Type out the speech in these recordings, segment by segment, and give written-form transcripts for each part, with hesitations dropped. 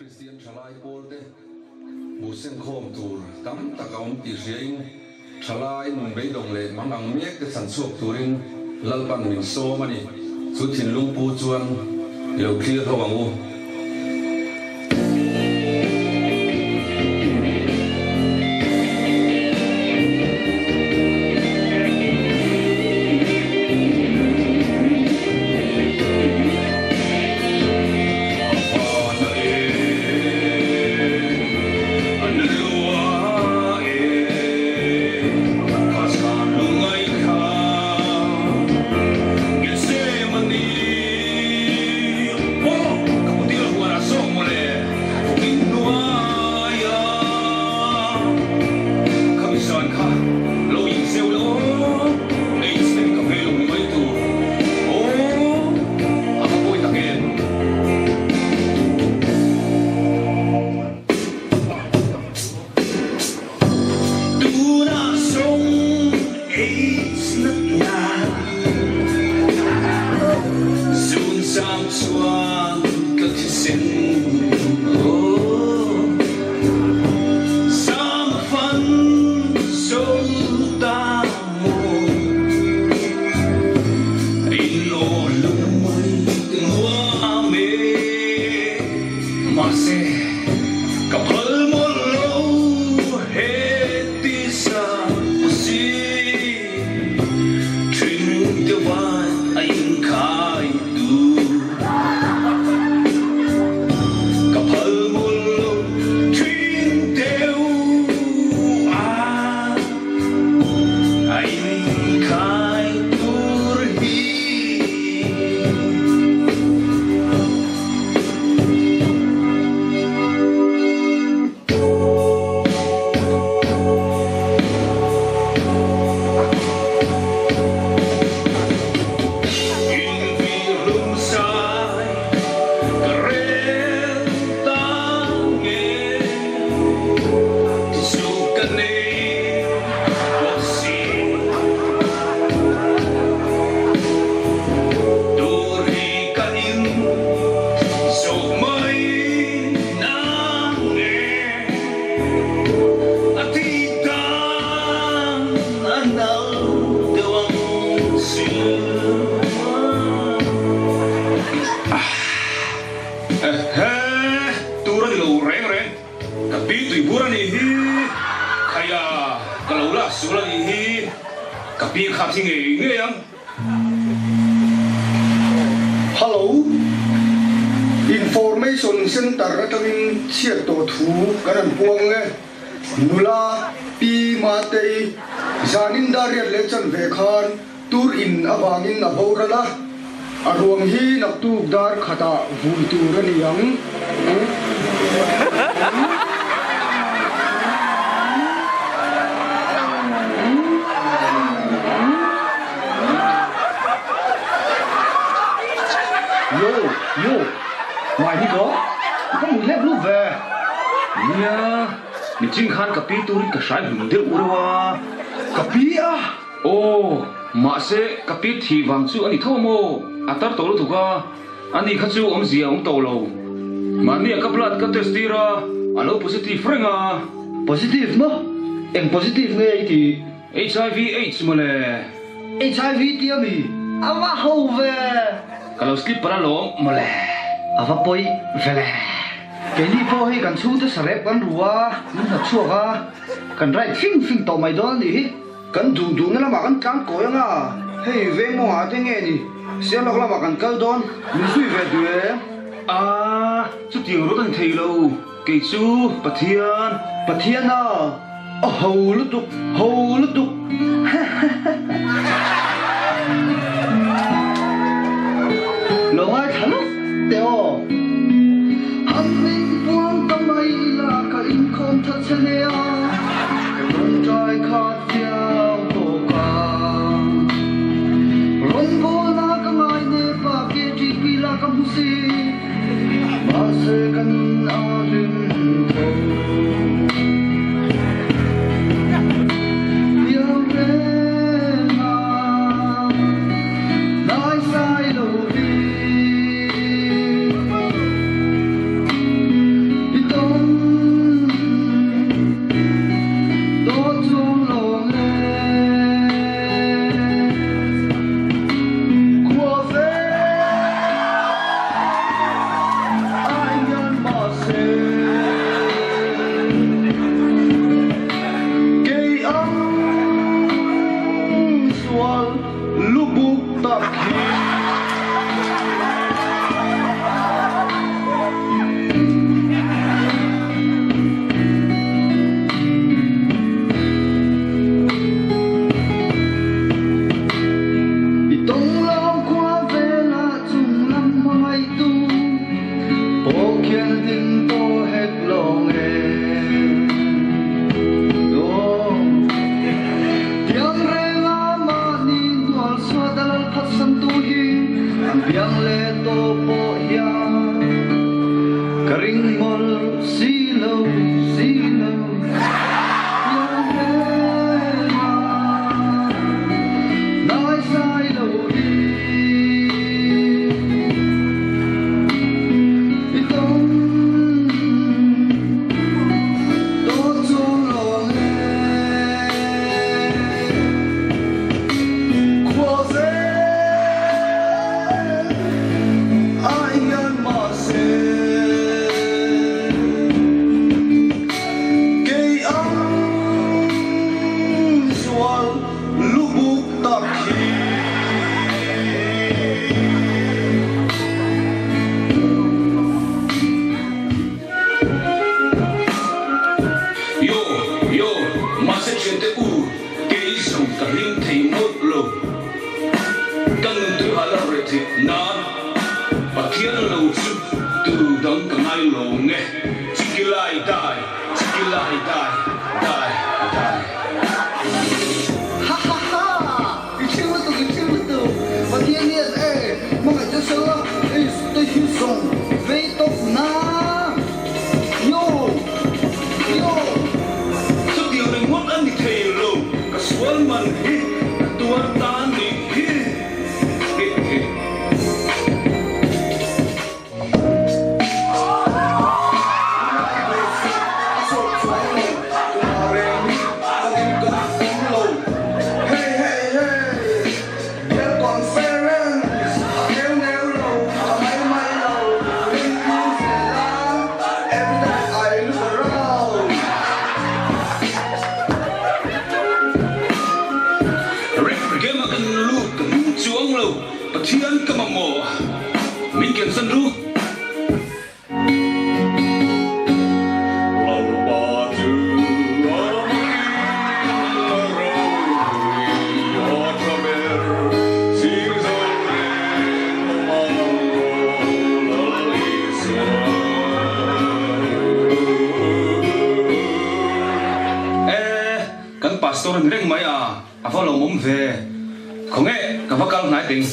Kristian thalai pawlte hmuh senkhawm tur tam tak a awm tih hriain thalai nun beidawng leh mang ang mek te chhan chhuak turin Lalpan min sawm a ni. Chu thinlung pu chuan i lo thlir ho ang u. Hello. Information Center atangin chhiat tawh thu kan han puang e. Nula Pi Matei zanin dariat leh chanve khan tur in avangin a boral a, a ruang hi naktuk dar khatah vui tur a ni ang. Yo, yo, ngai hi ka, ka mui lep lup ve. Nia, nichin khan ka pi turin ka hrai hlum deuh reuh a. Ka pi a? Aw, mahse ka pi thih vang chu a ni tho a maw? A tar tawh lutuk a, ani kha chu awmzia a awm tawh lo. Mahnia ka blood ka test tir a, a lo positive reng a. Positive maw? Eng positive nge i tih? HIV AIDS mawle. HIV ti a mi? A va ho ve! Ka lo slip palh alawm mawle. A va pawi vele. Keini pawh hei kan chhungte sarep kan ru a, min hnawt chhuak a, kan right fing fing tawh mai dawn a nih hi. Kan duh duhna lamah kan tlang kawi anga, hei veng mawngah te nge ni, Sialawk lamah kan kal dawn, min zui ve duh em? A, chutiang rawt a ni thei lo. Kei chu Pathian. Pathian a a ho lutuk, ho lutuk. Lo ngaithla lawk teh aw. Han min puang ta mai ila ka inkhawm tha che nia. Ka tawngtai khat viau bawk a. Rawngbawlna ka ngai nepa KTP la ka hmu si. Mahse kan a hlim tho. Piang reng a hnaisai lo hi. tak hi. I tawng khua vela chung lam hmangaihtu pawh khian a ding tawh hek lawng e. Aw, tiang renga mahni hnual suat a lal phatsantu hi an biang leh tawh pawh hian ka ring mawlh si lo, si lo. Tiang renga naisai lo hi i tawng tawh chuang lawng e. Khua zel ah hian mahse kei ang sual lubuk tak hi. Yo, yo, mahse thiante u, kei zawng ka hlim thei mawlh lo. Ka nun tui hal a reh theih nan Pathian lo chu tu dang ka ngai lo nge. Chikilai dai, chikilai dai, dai, dai. Ha ha ha! I thil lutuk, i thil lutuk. Pathian hian e, hmangaih che sela, ei te hi zawng vei tawp na. Yo! Yo! Chutiang ringawt a ni thei lo, ka sual man hi ka tuar ta nih hi. He he. Ref game a kan lut ka hmu chuang lo, Pathian ka mamawh min kensan ru. E, kan pastor ni reng mai a, a va lawmawm ve. Khawnge ka va kal hnai teng.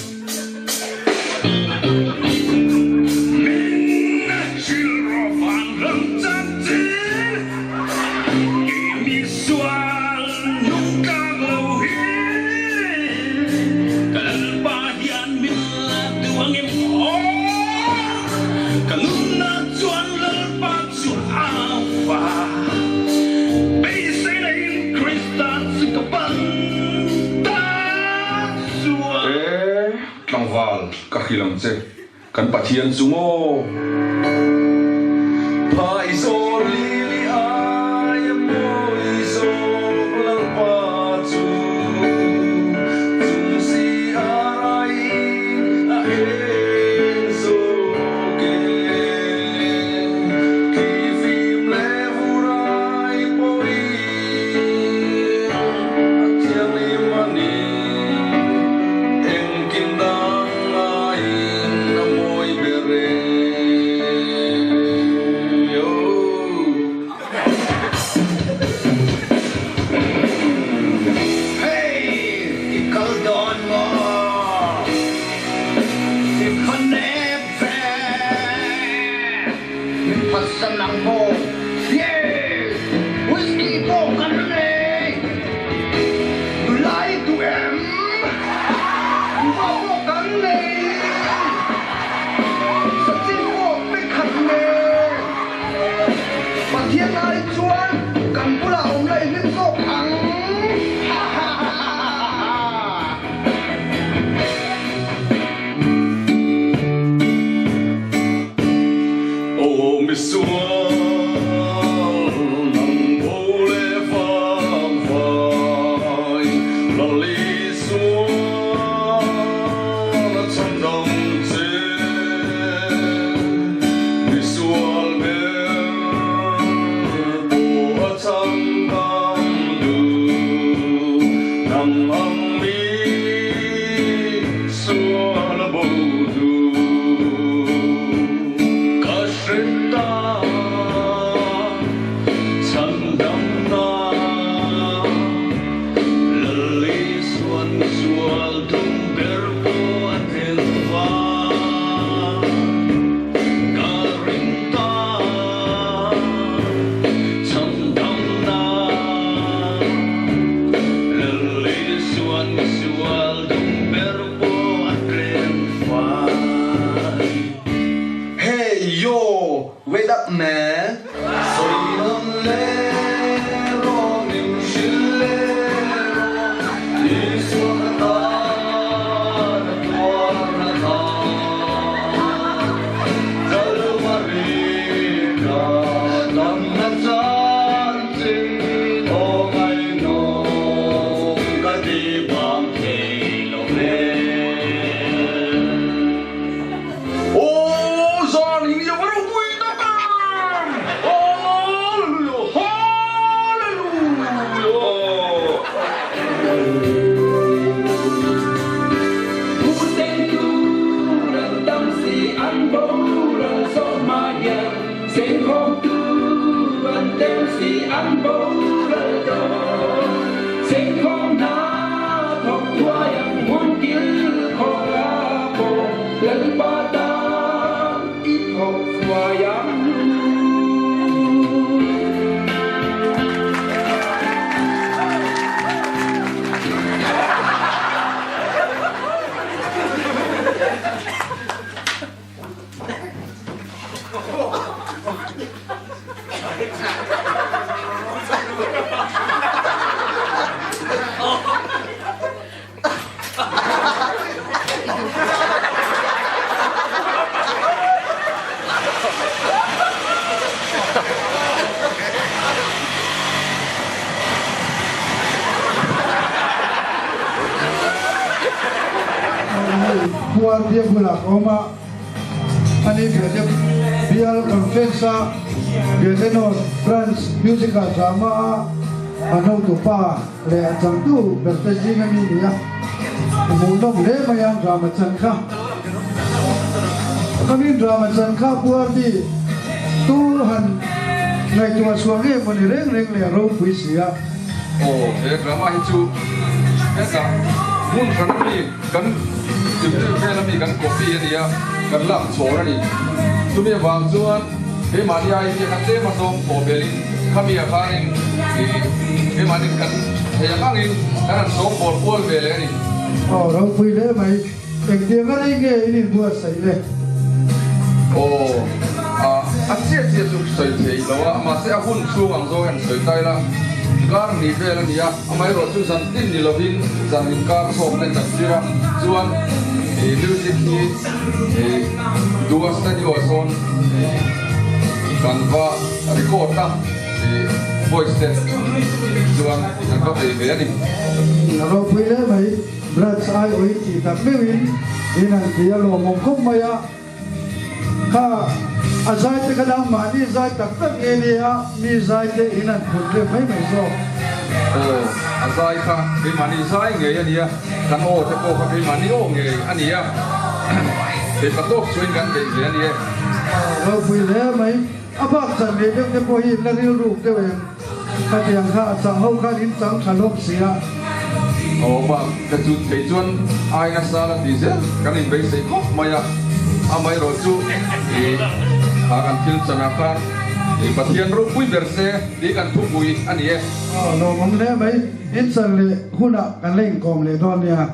E, tlangval, ka hrilh ang che, kan Pathian chu maw? Phaizawl lili aia mawi zawk Lalpa chu, chung si a raiin a eng zawk e. Khi fim leh vurai pawhin a thianghlim a ni. Engkim dang aiin a mawi ber e. Kan boral dawn Chengkhawm hna thawk thuai ang Hmun kil khawlah pawh Lalpa tan i thawk thuai ang. Khual bia bulah ka awm a, ani Biate Bial Conference a Biate North Branch Musical Drama a an hotupa leh a changtu berte zinga mi ni a, hmuhnawm hle mai a drama chan kha. Khamin drama chan kha Pu Ardi tu han ngaihtuah chhuah nge maw ni reng reng leh a ropui si a. Aw, he drama hi chu hetah hmun hran ami kan Timtir vel ami kan copy a nia, kan lak chhawr a ni. Chumi avang chuan keimahni ai hian a tlem a zawng thawh belin khami ah khanin ih keimahnin kan thei ang angin kan han sawm bawl kual ve leh a ni. Aw, ropui hle mai. Engtiang a rei nge in inbuatsaih le? Aw, a chiah chiah chu sawi thei lo a, mahse a hun chhung ang zawng hian sawi ta ila, kar hnih vel a ni a, amaherawh chu zan tin ni lovin zan inkar chhawk te kan zir a, chuan music hi Dua Studio ah sawn kan va record a, voice te chuan kan va bei ve a ni. A ropui hle mai. Branch ai ui tih tak meuhin in han ti a lawmawm khawp mai a, kha a zai te kha dang mahni zai tak tak nge nia mi zai te in han phun rem mai mai zawk. Aw, a zai kha keimahni zai ngei a nia, kan aw te pawh kha keimahni aw ngei a nia, keipa tawk chuan kan beih ve a ni e. Aw, ropui hle mai. A bak chan leh deuh te pawh hi in la rilruk deuh em? Khatiang kha a chang ho khan in chang tha hlawm si a. Aw bak ka chu thei chuan ai nasa la ti zel kan in beisei khawp mai a, amaherawh chu i kha kan thil chanah khan i Pathian ropui ber se tih kan thupui a ni e. Aw lawmawm hle mai, in chan leh hunah kan la inkawm leh dawn nia.